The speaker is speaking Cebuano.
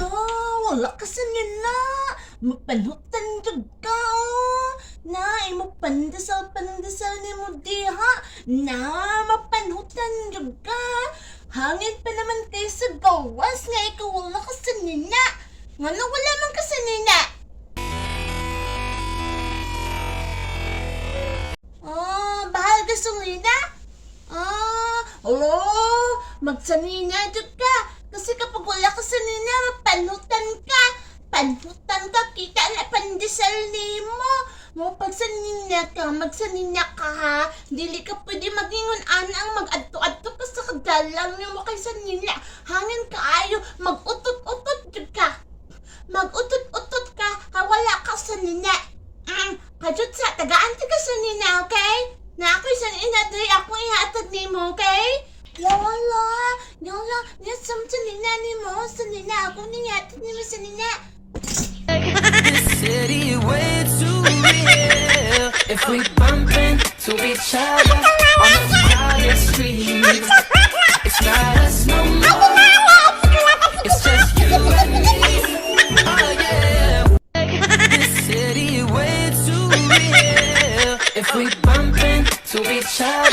Hala, wala ka sa nila. Mapanutan jud ka, oh. Na, imo pandesal, pandesal nimo diha. Na, mapanutan jud ka. Hangin pa naman kay sa gawas nga ikaw wala ka sa nina. Ngano wala man ka sa nina? Ah, bahal gasolina? Ah, alo, magsanina jud ka. Kasi kapag wala ka sanina, mapanutan ka. Panutan ka, kita na pandesal nimo. Mo pagsanina ka, magsanina ka ha. Dili ka pwede magingon ana ang mag-adto-adto ka sa kadalang nimo kay sanina. Hangin kaayo, mag-utot-utot jud ka. Mag-utot-utot ka, ha wala ka sanina. Kajut sa, tagaan ti ka sanina, okay? Na ako'y sanina diri, ako ihatag nimo, okay? Lola, Lola, niya sa sanina nimo, sanina ako nihatag nimo sanina. This city way too real. If we bump into each other on a crowded street, it's not us no more. It's just you and me. Oh yeah. This city way too real. If we bump into each other.